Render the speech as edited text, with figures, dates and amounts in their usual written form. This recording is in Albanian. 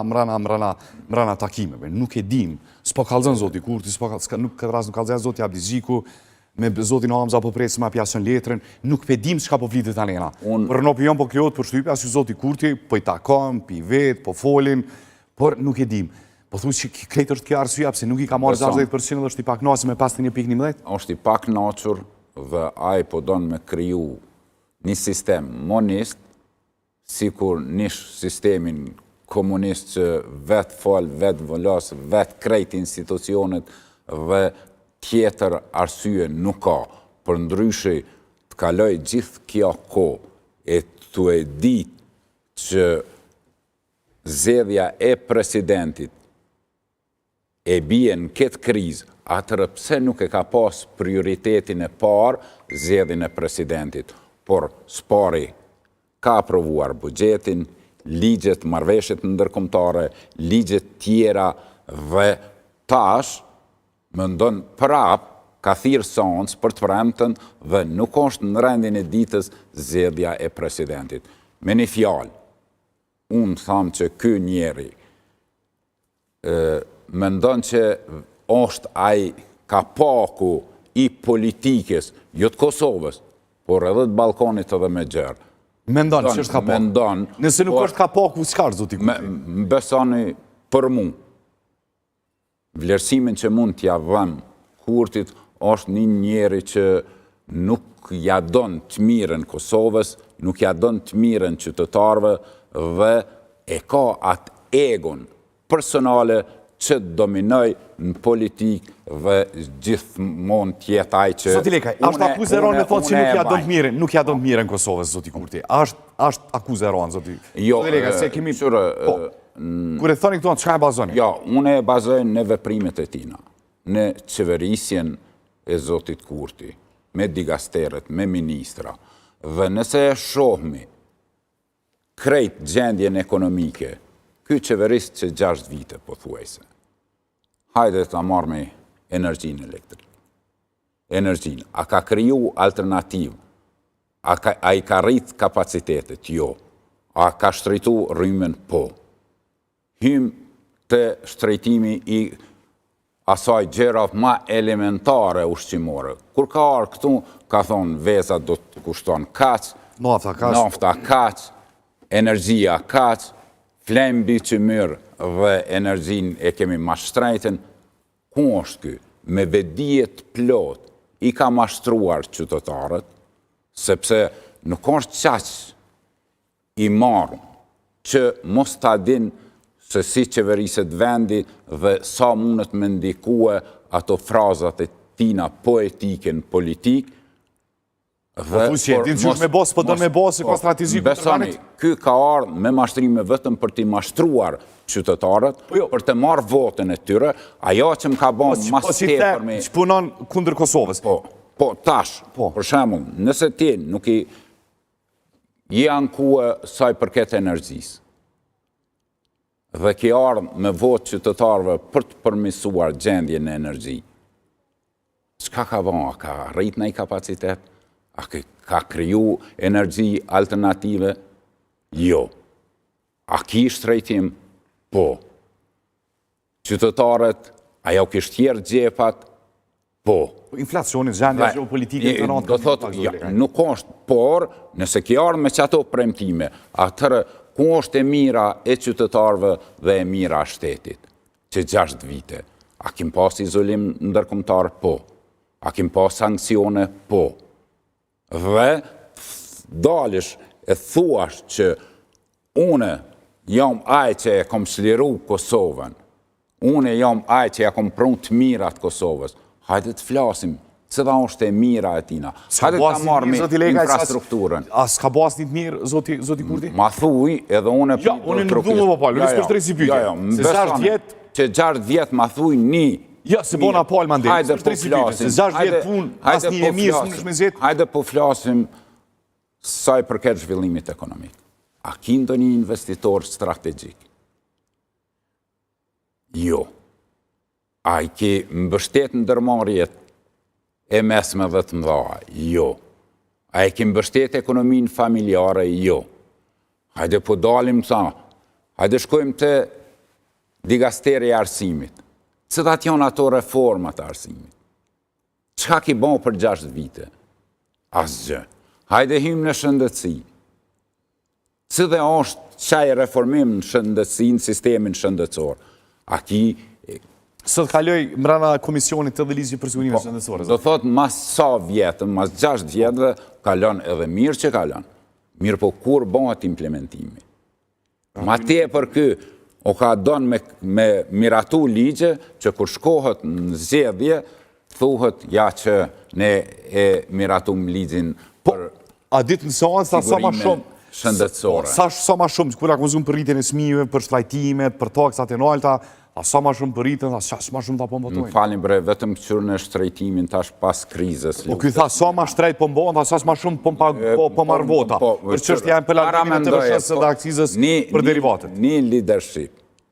Mrena, mrena, mrena takimeve. Nuk e dim. S'po kallzon zoti Kurti, s'po kallzon, nuk këtë rast nuk kallzon zoti Abdixhiku, me zotin Hamza po presim ma pjason letrën, nuk pe dim çka po flitet anena. Unë... Por në opinion po krijohet përshtypja si zoti Kurti po i takon, pi vet, po folin, por nuk e dim. Po thu që krejt është kjo arsyeja pse nuk i ka marrë 60% dhe është i pakënaqur me 51.11? Është i pakënaqur dhe ai po don me kriju një sistem monist Sikur nish sistemin komunist që vet fol, vet vulos, vet krejt institucionet dhe tjetër arsye nuk ka. Përndryshe të kaloj gjithë kjo kohë e tu e ditë që zgjedhja e presidentit e bie në këtë krizë, atëherë pse nuk e ka pas prioritetin e parë zgjedhjen e presidentit, por s'pari ka aprovuar buxhetin, ligjet, marrëveshjet ndërkombëtare, ligjet tjera dhe tash mendon prapë ka thirrë seancë për të premten dhe nuk është në rendin e ditës zgjedhja e presidentit. Me një fjalë, unë tham që ky njeri mendon që është ai kapaku i politikës, jo të Kosovës, por edhe të Ballkanit edhe me gjerë. Mendon që është kapaku. Mendon. Nëse nuk është kapaku, çka është zoti Kurti? Më besoni për mu. Vlerësimin që mund t'ja vëm Kurtit është një njeri që nuk ja don të mirën Kosovës, nuk ja don të mirën qytetarëve dhe e ka atë egon personale që të dominoj në politikë dhe gjithmonë të jetë ai që Zoti Lekaj, është akuzë e rëndë me thotë që nuk ja don të mirën, nuk ja don të mirën Kosovës, zoti Kurti. A është është akuzë e rëndë, zoti. Jo, zoti Lekaj, se kemi po. Kur e thoni këto, çka e bazoni? Jo, unë e bazoj në veprimet e tina, në qeverisjen e zotit Kurti, me dikasteret, me ministra. Dhe nëse e shohmi krejt gjendjen ekonomike, ky qeveris që 6 vite, pothuajse. Hajde ta marrmi energjinë elektrike. Energjinë. A ka kriju alternativë? A, ka, a i ka rrit kapacitetet? Jo. A ka shtrejtu rrymën? Po. Hym te shtrejtimi i asaj gjërave ma elementare ushqimore. Kur ka ardhë këtu, ka thonë veza do të kushton kaq, nafta kaq, nafta kaq, energjia kaq, flejmë mbi qymyr dhe energjinë e kemi ma shtrejtën, ku është ky? Me vetëdije të plotë i ka mashtruar qytetarët, sepse nuk është qaq i marrë që mos ta din se si qeveriset vendi dhe sa mundet me ndikue ato frazat e tina poetike në politikë, Dhe, po si e din qysh me bo, s'po don me bo, se ka strategji Besoni, ky ka ardhë me mashtrime vetëm për t'i mashtruar qytetarët, po jo. për të marrë votën e tyre, ajo që më ka bo po, mas po, si tepër me... Që punon kundër Kosovës. Po, po tash, po. për shembull, nëse ti nuk i je ankue sa i përket energjisë, dhe ki ardhë me votë qytetarëve për të përmisuar gjendjen në energji, Çka ka ba, a ka rrit naj kapacitet? A ka kriju energji alternative? Jo. A ki shtrejtim? Po. Qytetarët, a jau ki shtjerrë xhepat? Po. Po inflacioni, gjendja gjeopolitike të rëndë. Do thotë, ja, nuk është, por nëse ki ardhë me qato premtime, atëherë ku është e mira e qytetarëve dhe e mira e shtetit? Që 6 vite. A kim pas izolim ndërkombëtar? Po. A kim pas sanksione? Po. Dhe dalësh e thuash që une jam ai që e kom çliru Kosovën, une jam ai që ja kom pru të mirat Kosovës, hajde të flasim, cila është e mira e tina. Hajde ta marrim infrastrukturën. A s'ka bo asnjë të mirë, zoti, zoti Kurti? Ma thuj, edhe une... Ja, une nuk du më po palë, unë s'po shtroj si pyetje. Jo, jo, se 6 vjet... Që 6 vjet ma thuj një... Jo, se bona palë mandej, Hajde po flasim. Se 6 vjet punë, asnjë e mirë s'mundesh me gjetë. Hajde po flasim sa i përket zhvillimit ekonomik. A ki ndonjë investitor strategjik? Jo. A i ki mbështet ndërmarrjet e mesme dhe të mëdha? Jo. A e ki mbështet ekonominë familjare? Jo. Hajde po dalim sa. Hajde shkojmë te. Dikasteri i arsimit. Cilat janë ato reformat e arsimit? Çka ki bo për 6 vite? Asgjë. Hajde hymë në shëndetësi. Cili është qaj reformim në shëndetësi, në sistemin shëndetësor? A ki... Sot kaloi mrena komisionit të dhe ligji për sigurime po, shëndetësore. Do thot, mas sa vjetë, mas 6 vjetëve, kalon edhe mirë që kalon. Mirëpo kur bëhet implementimi? Ma tepër ky, o ka don me, me miratu ligje, që kur shkohet në zgjedhje, thuhet ja që ne e miratum ligjin po, për a ditë në seancë sa sa ma shumë shëndetësore. Sa sa ma shumë kur akuzon për rritjen e çmimeve, për shtrajtimet, për taksat e nalta, a sa ma shumë për rritjen, a sa ma shumë ta po më Më falni bre, vetëm këqyrne shtrejtimin tash pas krizës. Po ky tha sa ma shtrejt po m'bon, tha sa ma shumë po po po marr vota. Po, për çështja janë për largimin e TVSH-së dhe akcizës për derivatet. Një leadership.